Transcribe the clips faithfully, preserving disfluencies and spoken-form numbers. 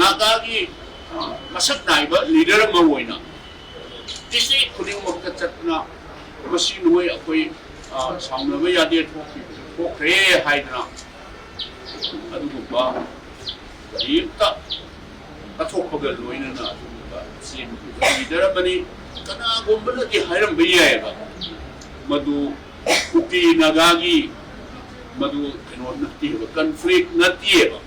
ꯅꯥꯒꯥꯒꯤ ꯃꯁꯛ ꯅꯥꯏꯕ ꯂꯤꯗꯔ ꯑꯃ ꯑꯣꯏꯅ ꯗꯤꯁꯇ꯭ꯔꯤꯛ ꯈꯨꯗꯤꯡꯃꯛꯇ ꯆꯠꯇꯨꯅ ꯃꯁꯤ ꯅꯣꯏ ꯑꯩꯈꯣꯏ ꯁꯥꯎꯅꯕ ꯌꯥꯗꯦ, ꯊꯣꯛꯈ꯭ꯔꯦ ꯍꯥꯏꯗꯅ ꯑꯗꯨꯒꯨꯝꯕ ꯀꯔꯤꯝꯇ ꯀꯠꯊꯣꯛꯄꯒ ꯂꯣꯏꯅꯅ ꯑꯗꯨꯒꯨꯝꯕ ꯆꯦꯟꯈꯤꯕ ꯂꯤꯗꯔ ꯑꯃꯅꯤ꯫ ꯀꯅꯥꯒꯨꯝꯕꯅꯗꯤ ꯍꯥꯏꯔꯝꯕ ꯌꯥꯏꯑꯕ, ꯃꯗꯨ ꯀꯨꯀꯤ ꯅꯥꯒꯥꯒꯤ ꯃꯗꯨ ꯀꯩꯅꯣ ꯅꯠꯇꯦꯕ, ꯀꯟꯐ꯭ꯂꯤꯛ ꯅꯠꯇꯦꯕ꯫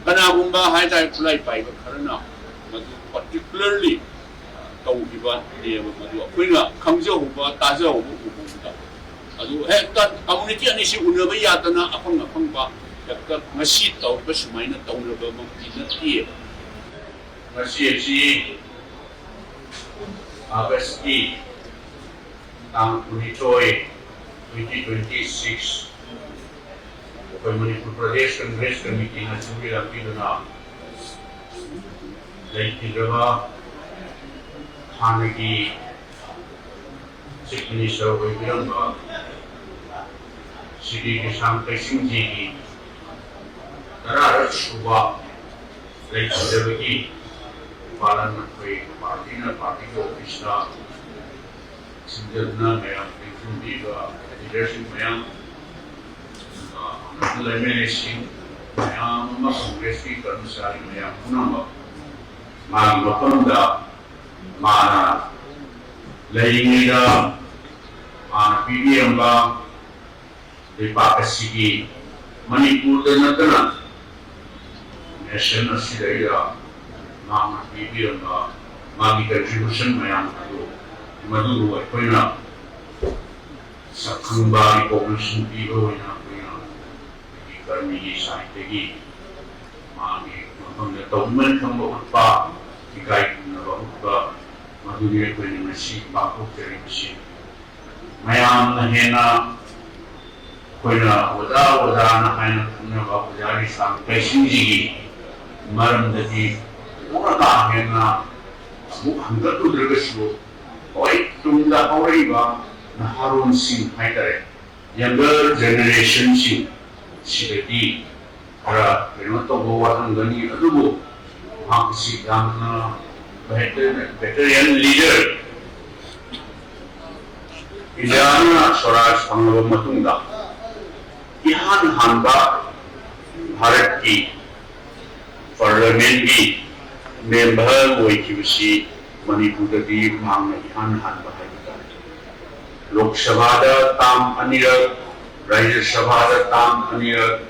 ꯀꯅꯥꯒꯨꯝꯕ ꯍꯥꯏꯇꯥꯔꯦ, ꯈꯨꯠꯂꯥꯏ ꯄꯥꯏꯕ ꯈꯔꯅ ꯃꯗꯨ ꯄꯥꯔꯇꯤꯀꯨꯂꯔꯂꯤ ꯇꯧꯈꯤꯕꯅꯦꯕ꯫ ꯃꯗꯨ ꯑꯩꯈꯣꯏꯅ ꯈꯪꯖꯍꯧꯕ, ꯇꯥꯖꯍꯧꯕ ꯎꯍꯧꯕꯗ ꯑꯗꯨ ꯍꯦꯛꯇ ꯀꯝꯃꯨꯅꯤꯇꯤ ꯑꯅꯤꯁꯤ ꯎꯅꯕ ꯌꯥꯗꯅ ꯑꯐꯪ ꯑꯐꯪꯕ ꯍꯦꯛꯇ ꯉꯁꯤ ꯇꯧꯔꯤꯕ ꯁꯨꯃꯥꯏꯅ ꯇꯧꯅꯕꯃꯛꯇꯤ ꯅꯠꯇꯦꯕ꯫ ꯉꯁꯤ ꯑꯁꯤ ꯑꯥꯒꯁꯀꯤ ꯇꯥꯡ ꯀꯨꯟꯅꯤꯊꯣꯏ, twenty twenty six, ꯑꯩꯈꯣꯏ ꯃꯅꯤꯄꯨꯔ ꯄ꯭ꯔꯗꯦꯁ ꯀꯪꯒ꯭ꯔꯦꯁ ꯀꯃꯤꯇꯤꯅ ꯁꯤꯟꯕꯤ ꯂꯥꯡꯕꯤꯗꯨꯅ ꯂꯩꯈꯤꯗ꯭ꯔꯕ ꯍꯥꯟꯅꯒꯤ ꯆꯤꯐ ꯃꯤꯅꯤꯁꯇꯔ ꯑꯣꯏꯕꯤꯔꯝꯕ ꯁꯤꯗꯤ ꯀꯩꯁꯥꯝ ꯀꯩꯁꯤꯡꯖꯤꯒꯤ ꯇꯔꯥꯔꯛ ꯁꯨꯕ ꯂꯩꯈꯤꯗꯕꯒꯤ ꯄꯥꯂꯟ ꯑꯩꯈꯣꯏ ꯄꯥꯔꯇꯤꯅ ꯄꯥꯔꯇꯤꯒꯤ ꯑꯣꯐꯤꯁꯇ ꯁꯤꯟꯖꯗꯨꯅ ꯃꯌꯥꯝ ꯂꯦꯡꯁꯤꯟꯕꯤꯕ ꯂꯤꯗꯔꯁꯤꯡ ꯃꯌꯥꯝ, ꯑꯃꯁꯨꯡ ꯑꯦꯝ ꯑꯦꯜ ꯑꯦꯁꯤꯡ ꯃꯌꯥꯝ ꯑꯃ, ꯀꯪꯒ꯭ꯔꯦꯁꯀꯤ ꯀꯔꯃꯆꯥꯔꯤ ꯃꯌꯥꯝ ꯄꯨꯝꯅꯃꯛ ꯃꯥꯒꯤ ꯃꯐꯝꯗ ꯃꯥꯅ ꯂꯩꯔꯤꯉꯩꯗ ꯃꯥꯅ ꯄꯤꯕꯤꯔꯝꯕ ꯂꯩꯕꯥꯛ ꯑꯁꯤꯒꯤ, ꯃꯅꯤꯄꯨꯔꯗ ꯅꯠꯇꯅ ꯅꯦꯁꯟ ꯑꯁꯤꯗꯩꯗ ꯃꯍꯥꯛꯅ ꯄꯤꯕꯤꯔꯝꯕ ꯃꯥꯒꯤ ꯀꯟꯇ꯭ꯔꯤꯕ꯭ꯌꯨꯁꯟ ꯃꯌꯥꯝ ꯑꯗꯨ, ꯃꯗꯨꯕꯨ ꯑꯩꯈꯣꯏꯅ ꯁꯛꯈꯪꯕ ꯔꯤꯀꯣꯒꯅꯤꯁꯟ ꯄꯤꯕ ꯑꯣꯏꯅ ꯑꯩꯈꯣꯏꯅ ꯑꯩꯈꯣꯏꯒꯤ ꯀꯔꯃꯤꯒꯤ ꯁꯥꯏꯠꯇꯒꯤ ꯃꯥꯒꯤ ꯃꯐꯝꯗ ꯇꯧꯕꯤꯃꯟ ꯈꯪꯕ ꯎꯠꯄ, ꯏꯀꯥꯏ ꯈꯨꯝꯅꯕ ꯎꯠꯄ, ꯃꯗꯨꯅꯤ ꯑꯩꯈꯣꯏꯅ ꯉꯁꯤ ꯄꯥꯡꯊꯣꯛꯆꯔꯤꯕꯁꯤ꯫ ꯃꯌꯥꯝꯅ ꯍꯦꯟꯅ ꯑꯩꯈꯣꯏꯅ ꯑꯣꯖꯥ ꯑꯣꯖꯥꯅ ꯍꯥꯏꯅ ꯈꯪꯅꯕ ꯑꯣꯖꯥ ꯔꯤꯁꯥꯝ ꯀꯩꯁꯤꯡꯁꯤꯒꯤ ꯃꯔꯝꯗꯗꯤ ꯑꯃꯨꯛ ꯀꯥ ꯍꯦꯟꯅ ꯑꯃꯨꯛ ꯍꯪꯒꯠꯂꯨꯗ꯭ꯔꯒꯁꯨ, ꯍꯣꯏ, ꯇꯨꯡꯗ ꯍꯧꯔꯛꯏꯕ ꯅꯍꯥꯔꯣꯟꯁꯤꯡ ꯍꯥꯏꯇꯥꯔꯦ, ꯌꯪꯒꯔ ꯖꯦꯅꯦꯔꯦꯁꯟꯁꯤꯡ ꯁꯤꯗꯗꯤ ꯈꯔ ꯀꯩꯅꯣ ꯇꯧꯕ ꯋꯥꯠꯂꯝꯒꯅꯤ, ꯑꯗꯨꯕꯨ ꯃꯍꯥꯛ ꯑꯁꯤ ꯌꯥꯝꯅ veteran leader꯫ ꯏꯟꯗꯤꯌꯥꯅ ꯁ꯭ꯋꯔꯥꯖ ꯐꯪꯂꯕ ꯃꯇꯨꯡꯗ ꯏꯍꯥꯟ ꯍꯥꯟꯕ ꯚꯥꯔꯠꯀꯤ ꯄꯥꯔꯂꯤꯌꯥꯃꯦꯟꯒꯤ ꯃꯦꯝꯕꯔ ꯑꯣꯏꯈꯤꯕꯁꯤ ꯃꯅꯤꯄꯨꯔꯗꯗꯤ ꯃꯍꯥꯛꯅ ꯏꯍꯥꯟ ꯍꯥꯟꯕ ꯍꯥꯏꯕ ꯇꯥꯔꯦ꯫ ꯂꯣꯛ ꯁꯚꯥꯗ ꯇꯥꯝ ꯑꯅꯤꯔꯛ, ꯔꯥꯖ꯭ꯌ ꯁꯚꯥꯗ ꯇꯥꯝ ꯑꯅꯤꯔꯛ,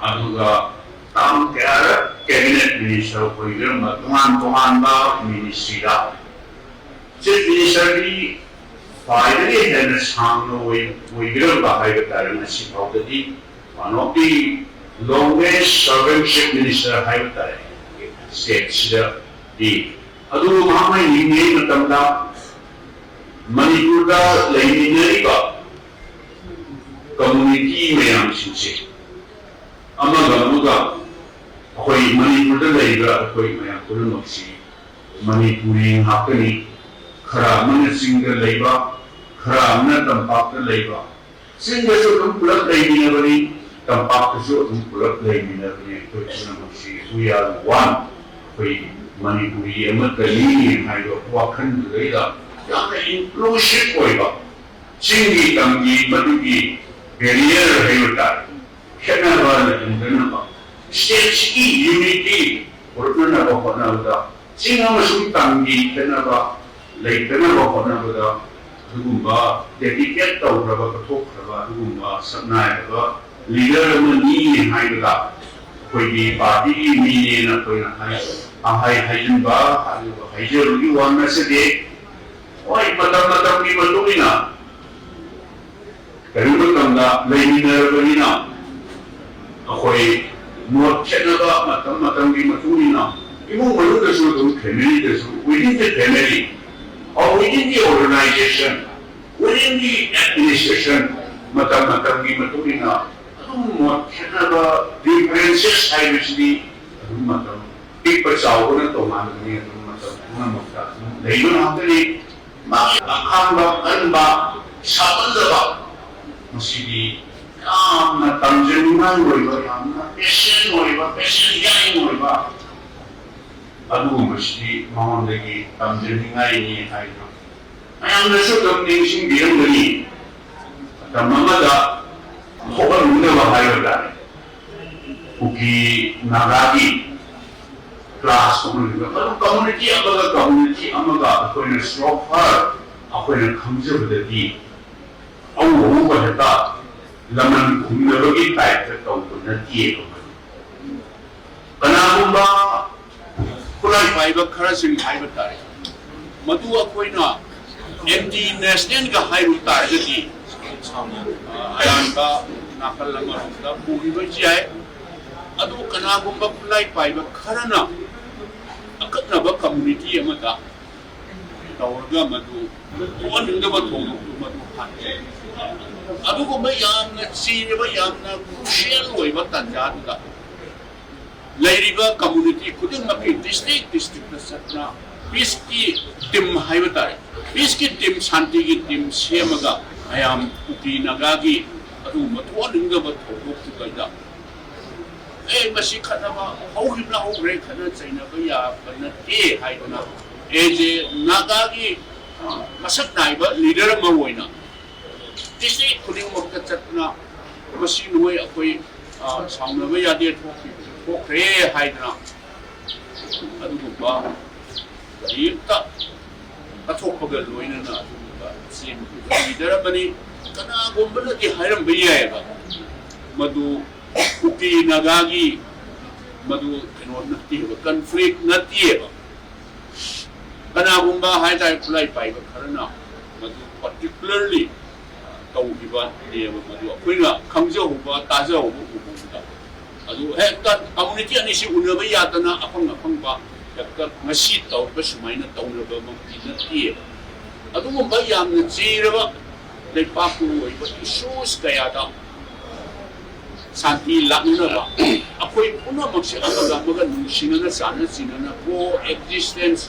ꯑꯗꯨꯒ ꯇꯥꯝ ꯀꯌꯥꯔꯛ ꯀꯦꯕꯤꯅꯦꯠ ꯃꯤꯅꯤꯁꯇꯔ ꯑꯣꯏꯕꯤꯔꯝꯕ ꯇꯣꯉꯥꯟ ꯇꯣꯉꯥꯟꯕ ꯃꯤꯅꯤꯁꯇ꯭ꯔꯤꯗ ꯆꯤꯐ ꯃꯤꯅꯤꯁꯇꯔꯗꯤ ꯈ꯭ꯋꯥꯏꯗꯒꯤ ꯍꯦꯟꯅ ꯁꯥꯡꯅ ꯑꯣꯏ-, ꯑꯣꯏꯕꯤꯔꯝꯕ ꯍꯥꯏꯕ ꯇꯥꯔꯦ꯫ ꯉꯁꯤ ꯐꯥꯎꯗꯗꯤ one of the longest serving chief minister ꯍꯥꯏꯕ ꯇꯥꯔꯦ ꯁ꯭ꯇꯦꯠꯁꯤꯗꯗꯤ꯫ ꯑꯗꯨꯕꯨ ꯃꯍꯥꯛꯅ ꯍꯤꯡꯂꯤꯉꯩ ꯃꯇꯝꯗ ꯃꯅꯤꯄꯨꯔꯗ ꯂꯩꯃꯤꯟꯅꯔꯤꯕ ꯀꯝꯃꯨꯅꯤꯇꯤ ꯃꯌꯥꯝꯁꯤꯡꯁꯦ ꯑꯃꯒ ꯑꯃꯒ, ꯑꯩꯈꯣꯏ ꯃꯅꯤꯄꯨꯔꯗ ꯂꯩꯔꯤꯕ ꯑꯩꯈꯣꯏ ꯃꯌꯥꯝ ꯄꯨꯝꯅꯃꯛꯁꯤ ꯃꯅꯤꯄꯨꯔꯤ ꯉꯥꯛꯇꯅꯤ꯫ ꯈꯔ ꯑꯃꯅ ꯆꯤꯡꯗ ꯂꯩꯕ, ꯈꯔ ꯑꯃꯅ ꯇꯝꯄꯥꯛꯇ ꯂꯩꯕ, ꯆꯤꯡꯗꯁꯨ ꯑꯗꯨꯝ ꯄꯨꯂꯞ ꯂꯩꯃꯤꯟꯅꯕꯅꯤ, ꯇꯝꯄꯥꯛꯇꯁꯨ ꯑꯗꯨꯝ ꯄꯨꯂꯞ ꯂꯩꯃꯤꯟꯅꯕꯅꯤ꯫ ꯑꯩꯈꯣꯏ ꯄꯨꯝꯅꯃꯛꯁꯤ we are one, ꯑꯩꯈꯣꯏ ꯃꯅꯤꯄꯨꯔꯤ ꯑꯃꯠꯇꯅꯤ ꯍꯥꯏꯕ ꯋꯥꯈꯜꯗꯨꯗꯩꯗ ꯌꯥꯝꯅ ꯏꯟꯀ꯭ꯂꯨꯁꯤꯞ ꯑꯣꯏꯕ, ꯆꯤꯡꯒꯤ ꯇꯝꯒꯤ ꯃꯗꯨꯒꯤ ꯕꯦꯔꯤꯌꯔ ꯍꯥꯏꯕ ꯇꯥꯔꯦ, ꯈꯦꯠꯅꯕ ꯂꯩꯍꯟꯗꯅꯕ, ꯁ꯭ꯇꯦꯠꯁꯤꯒꯤ ꯌꯨꯅꯤꯇꯤ ꯄꯨꯔꯛꯅꯅꯕ ꯍꯣꯠꯅꯕꯗ, ꯆꯤꯡ ꯑꯃꯁꯨꯡ ꯇꯝꯒꯤ ꯈꯦꯠꯅꯕ ꯂꯩꯇꯅꯕ ꯍꯣꯠꯅꯕꯗ ꯑꯗꯨꯒꯨꯝꯕ ꯗꯦꯗꯤꯀꯦꯠ ꯇꯧꯈ꯭ꯔꯕ, ꯀꯠꯊꯣꯛꯈ꯭ꯔꯕ ꯑꯗꯨꯒꯨꯝꯕ ꯁꯛꯅꯥꯏꯔꯕ ꯂꯤꯗꯔ ꯑꯃꯅꯤ ꯍꯥꯏꯕꯗ ꯑꯩꯈꯣꯏꯒꯤ ꯄꯥꯔꯇꯤꯒꯤ ꯃꯤꯅꯦꯅ ꯑꯩꯈꯣꯏꯅ ꯍꯥꯏ-, ꯍꯥꯏ-, ꯍꯥꯏꯖꯤꯟꯕ, ꯑꯗꯨꯒ ꯍꯥꯏꯖꯕꯒꯤ ꯋꯥ ꯅꯠꯆꯗꯦ꯫ ꯍꯣꯏ, ꯃꯇꯝ ꯃꯇꯝꯒꯤ ꯃꯇꯨꯡ ꯏꯟꯅ ꯀꯔꯤꯒꯨꯝꯕ ꯃꯇꯝꯗ ꯂꯩꯃꯤꯟꯅꯔꯕꯅꯤꯅ ꯑꯩꯈꯣꯏ ꯃꯣꯠ ꯈꯦꯠꯅꯕ ꯃꯇꯝ ꯃꯇꯝꯒꯤ ꯃꯇꯨꯡ ꯏꯟꯅ ꯏꯃꯨꯡ ꯃꯅꯨꯡꯗꯁꯨ ꯑꯗꯨꯝ, ꯐꯦꯃꯤꯂꯤꯗꯁꯨ, within the family or within the organization, within the administration, ꯃꯇꯝ ꯃꯇꯝꯒꯤ ꯃꯇꯨꯡ ꯏꯟꯅ ꯑꯗꯨꯝ ꯃꯣꯠ ꯈꯦꯠꯅꯕ, ꯗꯤꯐꯔꯦꯟꯁꯦꯁ ꯍꯥꯏꯕꯁꯤꯗꯤ ꯑꯗꯨꯝ ꯃꯇꯝ, ꯄꯤꯛꯄ ꯆꯥꯎꯕꯅ ꯇꯣꯉꯥꯟꯕꯅꯤ, ꯑꯗꯨꯝ ꯃꯇꯝ ꯄꯨꯝꯅꯃꯛꯇ ꯑꯗꯨꯝ ꯂꯩꯕ ꯉꯥꯛꯇꯅꯤ꯫ ꯃꯥꯒꯤ ꯑꯈꯥꯡꯕ, ꯀꯟꯕ, ꯁꯥꯃꯟꯗꯕ, ꯃꯁꯤꯗꯤ ꯌꯥꯝꯅ ꯇꯝꯖꯅꯤꯡꯉꯥꯏ ꯑꯣꯏꯕ, ꯌꯥꯝꯅ ꯄꯦꯁꯟ ꯑꯣꯏꯕ, ꯄꯦꯁꯟ ꯌꯥꯏꯡ ꯑꯣꯏꯕ, ꯑꯗꯨꯒꯨꯝꯕꯁꯤꯗꯤ ꯃꯉꯣꯟꯗꯒꯤ ꯇꯝꯖꯅꯤꯡꯉꯥꯏꯅꯤ ꯍꯥꯏꯗꯅ ꯃꯌꯥꯝꯅꯁꯨ ꯑꯗꯨꯝ ꯅꯤꯡꯁꯤꯡꯕꯤꯔꯝꯒꯅꯤ꯫ ꯃꯇꯝ ꯑꯃꯗ ꯊꯣꯛꯍꯟꯅꯤꯡꯗꯕ ꯍꯥꯏꯕ ꯇꯥꯔꯦ, ꯀꯨꯀꯤ ꯅꯥꯒꯥꯒꯤ ꯀ꯭ꯂꯥꯁ ꯑꯃꯅꯤꯕ꯫ ꯃꯗꯨ ꯀꯝꯃꯨꯅꯤꯇꯤ ꯑꯃꯒ ꯀꯝꯃꯨꯅꯤꯇꯤ ꯑꯃꯒ ꯑꯩꯈꯣꯏꯅ ꯁꯣꯐꯔ ꯑꯩꯈꯣꯏꯅ ꯈꯪꯖꯕꯗꯗꯤ ꯑꯎ ꯑꯎꯕ ꯍꯦꯛꯇ ꯂꯃꯟ ꯈꯨꯝꯅꯕꯒꯤ ꯇꯥꯏꯞꯇ ꯇꯧꯕ ꯅꯠꯇꯦꯕ꯫ ꯀꯅꯥꯒꯨꯝꯕ ꯈꯨꯠꯂꯥꯏ ꯄꯥꯏꯕ ꯈꯔꯁꯤꯡ ꯍꯥꯏꯕ ꯇꯥꯔꯦ, ꯃꯗꯨ ꯑꯩꯈꯣꯏꯅ ꯑꯦꯟꯇꯤ ꯅꯦꯁꯅꯦꯜꯒ ꯍꯥꯏꯔꯨ ꯇꯥꯔꯒꯗꯤ, ꯑ, ꯑꯔꯥꯟꯕ ꯅꯥꯀꯜ ꯑꯃꯔꯣꯝꯗ ꯄꯨꯈꯤꯕꯁꯨ ꯌꯥꯏ꯫ ꯑꯗꯨꯕꯨ ꯀꯅꯥꯒꯨꯝꯕ ꯈꯨꯠꯂꯥꯏ ꯄꯥꯏꯕ ꯈꯔꯅ ꯑꯀꯛꯅꯕ ꯀꯝꯃꯨꯅꯤꯇꯤ ꯑꯃꯗ ꯇꯧꯔꯒ ꯃꯗꯨ ꯊꯣꯛꯍꯟꯅꯤꯡꯗꯕ ꯊꯧꯗꯣꯛꯇꯨ ꯃꯗꯨ ꯍꯥꯟꯅ ꯑꯗꯨꯒꯨꯝꯕ ꯌꯥꯝꯅ ꯆꯤꯔꯕ, ꯌꯥꯝꯅ ꯀ꯭ꯔꯨꯁꯤꯌꯦꯜ ꯑꯣꯏꯕ ꯇꯥꯟꯖꯥꯗꯨꯗ ꯂꯩꯔꯤꯕ ꯀꯝꯃꯨꯅꯤꯇꯤ ꯈꯨꯗꯤꯡꯃꯛꯀꯤ ꯗꯤꯁꯇ꯭ꯔꯤꯛ ꯗꯤꯁꯇ꯭ꯔꯤꯛꯇ ꯆꯠꯇꯅ ꯄꯤꯁꯀꯤ ꯇꯤꯝ ꯍꯥꯏꯕ ꯇꯥꯔꯦ, ꯄꯤꯁꯀꯤ ꯇꯤꯝ, ꯁꯥꯟꯇꯤꯒꯤ ꯇꯤꯝ ꯁꯦꯝꯃꯒ ꯃꯌꯥꯝ ꯀꯨꯀꯤ ꯅꯥꯒꯥꯒꯤ ꯑꯗꯨꯒꯨꯝꯕ ꯊꯣꯛꯍꯟꯅꯤꯡꯗꯕ ꯊꯧꯗꯣꯛꯇꯨꯗꯩꯗ, "ꯑꯦ, ꯃꯁꯤ ꯈꯠꯅꯕ ꯍꯧꯈꯤꯕꯅ ꯍꯧꯈ꯭ꯔꯦ, ꯈꯠꯅ ꯆꯩꯅꯕ ꯌꯥꯕ ꯅꯠꯇꯦ" ꯍꯥꯏꯗꯅ, ꯑꯦꯖꯦ ꯅꯥꯒꯥꯒꯤ, ꯑ, ꯃꯁꯛ ꯅꯥꯏꯕ ꯂꯤꯗꯔ ꯑꯃ ꯑꯣꯏꯅ ꯗꯤꯁꯇ꯭ꯔꯤꯛ ꯈꯨꯗꯤꯡꯃꯛꯇ ꯆꯠꯇꯨꯅ ꯃꯁꯤ ꯅꯣꯏ ꯑꯩꯈꯣꯏ, ꯑ, ꯁꯥꯎꯅꯕ ꯌꯥꯗꯦ, ꯊꯣꯛꯈꯤꯕꯁꯨ ꯊꯣꯛꯈ꯭ꯔꯦ ꯍꯥꯏꯗꯅ ꯑꯗꯨꯒꯨꯝꯕ ꯀꯔꯤꯝꯇ ꯀꯠꯊꯣꯛꯄꯒ ꯂꯣꯏꯅꯅ ꯑꯗꯨꯒꯨꯝꯕ ꯆꯦꯟꯈꯤꯕ ꯂꯤꯗꯔ ꯑꯃꯅꯤ꯫ ꯀꯅꯥꯒꯨꯝꯕꯅꯗꯤ ꯍꯥꯏꯔꯝꯕ ꯌꯥꯏꯑꯕ, ꯃꯗꯨ ꯀꯨꯀꯤ ꯅꯥꯒꯥꯒꯤ ꯃꯗꯨ ꯀꯩꯅꯣ ꯅꯠꯇꯦꯕ, ꯀꯟꯐ꯭ꯂꯤꯛ ꯅꯠꯇꯦꯕ꯫ ꯀꯅꯥꯒꯨꯝꯕ ꯍꯥꯏꯇꯥꯔꯦ, ꯈꯨꯠꯂꯥꯏ ꯄꯥꯏꯕ ꯈꯔꯅ ꯃꯗꯨ ꯄꯥꯔꯇꯤꯀꯨꯂꯔꯂꯤ ꯇꯧꯈꯤꯕꯅꯦꯕ, ꯃꯗꯨ ꯑꯩꯈꯣꯏꯅ ꯈꯪꯖꯍꯧꯕ, ꯇꯥꯖꯍꯧꯕ, ꯎꯍꯧꯕꯗ꯫ ꯑꯗꯨ ꯍꯦꯛꯇ ꯀꯝꯃꯨꯅꯤꯇꯤ ꯑꯅꯤꯁꯤ ꯎꯅꯕ ꯌꯥꯗꯅ ꯑꯐꯪ ꯑꯐꯪꯕ ꯍꯦꯛꯇ ꯉꯁꯤ ꯇꯧꯔꯒ ꯁꯨꯃꯥꯏꯅ ꯇꯧꯅꯕꯃꯛꯇꯤ ꯅꯠꯇꯦꯕ꯫ ꯑꯗꯨꯒꯨꯝꯕ ꯌꯥꯝꯅ ꯆꯤꯔꯕ ꯂꯩꯄꯥꯛꯀꯤ ꯑꯣꯏꯕ ꯏꯁꯨꯁ ꯀꯌꯥꯗ ꯁꯥꯟꯇꯤ ꯂꯥꯛꯅꯅꯕ, ꯑꯩꯈꯣꯏ ꯄꯨꯝꯅꯃꯛꯁꯦ ꯑꯃꯒ ꯑꯃꯒ ꯅꯨꯡꯁꯤꯅꯅ ꯆꯥꯟꯅ ꯆꯤꯟꯅꯅ ꯀꯣ ꯑꯦꯛꯖꯤꯁꯇꯦꯟꯁ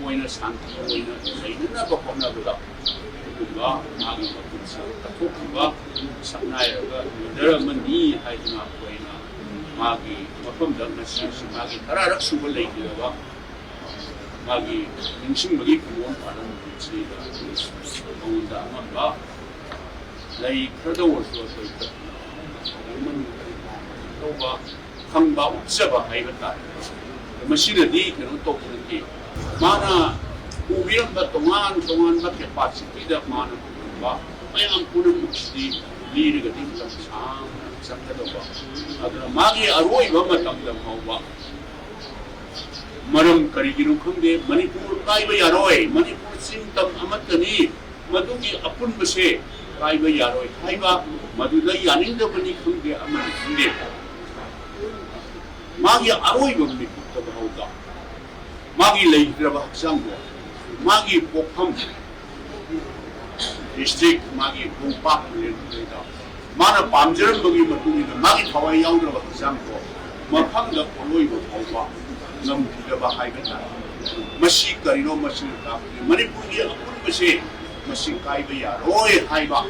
ꯑꯣꯏꯅ ꯁꯥꯟꯇꯤ ꯑꯣꯏꯅ ꯂꯩꯅꯅꯕ ꯍꯣꯠꯅꯕꯗ ꯃꯥꯒꯤ ꯃꯄꯨꯟꯁꯤ ꯀꯠꯊꯣꯛꯈꯤꯕ ꯁꯛꯅꯥꯏꯔꯕ ꯂꯤꯗꯔ ꯑꯃꯅꯤ ꯍꯥꯏꯗꯨꯅ ꯑꯩꯈꯣꯏꯅ ꯃꯥꯒꯤ ꯃꯐꯝꯗ ꯉꯁꯤ ꯃꯥꯒꯤ ꯇꯔꯥꯔꯛ ꯁꯨꯕ ꯂꯩꯈꯤꯗꯕ ꯃꯥꯒꯤ ꯅꯤꯡꯁꯤꯡꯕꯒꯤ ꯈꯨꯗꯣꯜ ꯄꯥꯂꯟꯕꯁꯤꯗ ꯃꯉꯣꯟꯗ ꯑꯉꯝꯕ ꯂꯩ ꯈꯔꯗ ꯑꯣꯏꯔꯁꯨ ꯑꯩꯈꯣꯏ ꯇꯧꯕ ꯈꯪꯕ ꯎꯠꯆꯕ ꯍꯥꯏꯕ ꯇꯥꯔꯦ꯫ ꯃꯁꯤꯅꯗꯤ ꯀꯩꯅꯣ ꯇꯧꯕ ꯅꯠꯇꯦ꯫ ꯃꯥꯅ ꯄꯨꯕꯤꯔꯝꯕ ꯇꯣꯉꯥꯟ ꯇꯣꯉꯥꯟꯕ ꯀꯦꯄꯥꯁꯤꯇꯤꯗ ꯃꯥꯅ ꯄꯨꯔꯝꯕ ꯃꯌꯥꯝ ꯄꯨꯝꯅꯃꯛꯁꯤꯗꯤ ꯂꯤꯔꯒꯗꯤ ꯃꯇꯝ ꯁꯥꯡꯅ ꯆꯪꯒꯗꯧꯕ꯫ ꯑꯗꯨꯅ ꯃꯥꯒꯤ ꯑꯔꯣꯏꯕ ꯃꯇꯝꯗ ꯐꯥꯎꯕ ꯃꯔꯝ ꯀꯔꯤꯒꯤꯅꯣ ꯈꯪꯗꯦ, ꯃꯅꯤꯄꯨꯔ ꯀꯥꯏꯕ ꯌꯥꯔꯣꯏ, ꯃꯅꯤꯄꯨꯔ ꯆꯤꯡ ꯇꯝ ꯑꯃꯠꯇꯅꯤ, ꯃꯗꯨꯒꯤ ꯑꯄꯨꯟꯕꯁꯦ ꯀꯥꯏꯕ ꯌꯥꯔꯣꯏ ꯍꯥꯏꯕ, ꯃꯗꯨꯗ ꯌꯥꯅꯤꯡꯗꯕꯅꯤ ꯈꯪꯗꯦ, ꯑꯃꯅꯤ ꯈꯪꯗꯦ, ꯃꯥꯒꯤ ꯑꯔꯣꯏꯕ ꯃꯤꯀꯨꯞꯇ ꯐꯥꯎꯗ ꯃꯥꯒꯤ ꯂꯩꯈꯤꯗ꯭ꯔꯕ ꯍꯛꯆꯥꯡꯗꯣ, ꯃꯥꯒꯤ ꯄꯣꯛꯐꯝ ꯗꯤꯁꯇ꯭ꯔꯤꯛ, ꯃꯥꯒꯤ ꯈꯣꯡꯄꯥꯛ ꯂꯦꯟꯗꯨꯗꯩꯗ ꯃꯥꯅ ꯄꯥꯝꯖꯔꯝꯕꯒꯤ ꯃꯇꯨꯡ ꯏꯟꯅ ꯃꯥꯒꯤ ꯊꯋꯥꯏ ꯌꯥꯎꯗ꯭ꯔꯕ ꯍꯛꯆꯥꯡꯗꯣ ꯃꯐꯝꯗ ꯄꯣꯠꯂꯣꯏꯕ ꯐꯥꯎꯕ ꯉꯝꯈꯤꯗꯕ ꯍꯥꯏꯕ ꯇꯥꯔꯦ꯫ ꯃꯁꯤ ꯀꯔꯤꯅꯣ? ꯃꯁꯤꯅ ꯇꯥꯛꯄꯗꯤ ꯃꯅꯤꯄꯨꯔꯒꯤ ꯑꯄꯨꯟꯕꯁꯦ ꯃꯁꯤ ꯀꯥꯏꯕ ꯌꯥꯔꯣꯏ ꯍꯥꯏꯕ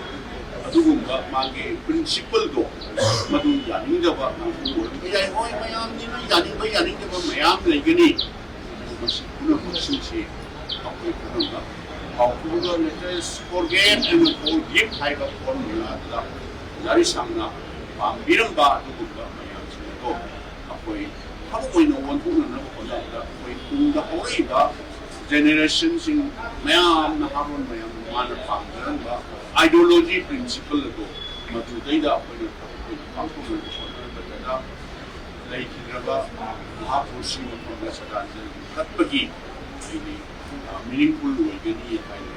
ꯑꯗꯨꯒꯨꯝꯕ ꯃꯥꯒꯤ ꯄ꯭ꯔꯤꯟꯁꯤꯄꯜꯗꯣ ꯃꯗꯨ ꯌꯥꯅꯤꯡꯗꯕ ꯀꯥꯡꯕꯨ ꯑꯣꯏꯔꯝꯕ ꯌꯥꯏ꯫ ꯍꯣꯏ, ꯃꯌꯥꯝꯅꯤꯅ ꯌꯥꯅꯤꯡꯕ ꯌꯥꯅꯤꯡꯗꯕ ꯃꯌꯥꯝ ꯂꯩꯒꯅꯤ꯫ ꯃꯁꯤ ꯄꯨꯝꯅꯃꯛꯁꯤꯡꯁꯦ ꯑꯩꯈꯣꯏ ꯄꯨꯝꯅꯃꯛ ꯀꯥꯎꯊꯣꯛꯑꯒ ꯅꯠꯇ꯭ꯔꯒ forget and forgive ꯍꯥꯏꯕ ꯐꯣꯔꯃꯨꯂꯥꯗꯨꯗ ꯂꯥꯏꯔꯤꯛ ꯁꯥꯡꯅ ꯄꯥꯝꯕꯤꯔꯝꯕ ꯑꯗꯨꯒꯨꯝꯕ ꯃꯌꯥꯝꯁꯤꯡ ꯑꯗꯣ ꯑꯩꯈꯣꯏ ꯊꯕꯛ ꯑꯣꯏꯅ ꯑꯣꯟꯊꯣꯛꯅꯅꯕ ꯍꯣꯠꯅꯕꯗ ꯑꯩꯈꯣꯏ ꯇꯨꯡꯗ ꯍꯧꯔꯛꯏꯕ ꯖꯦꯅꯦꯔꯦꯁꯟꯁꯤꯡ ꯃꯌꯥꯝ, ꯅꯍꯥꯔꯣꯜ ꯃꯌꯥꯝ ꯃꯥꯅ ꯄꯥꯝꯖꯔꯝꯕ ideology principle ꯑꯗꯣ ꯃꯗꯨꯗꯩꯗ ꯑꯩꯈꯣꯏꯅ ꯑꯩꯈꯣꯏ ꯄꯥꯡꯊꯣꯛꯅꯕ ꯍꯣꯠꯅꯔꯛꯄꯗ ꯂꯩꯈꯤꯗ꯭ꯔꯕ ꯃꯍꯥꯛꯄꯨ ꯁꯤ ꯃꯐꯝꯗ ꯁꯗꯥꯟꯖꯂꯤ ꯀꯠꯄꯒꯤ ꯑꯩꯗꯤ meaningful ꯑꯣꯏꯒꯅꯤ ꯍꯥꯏꯅ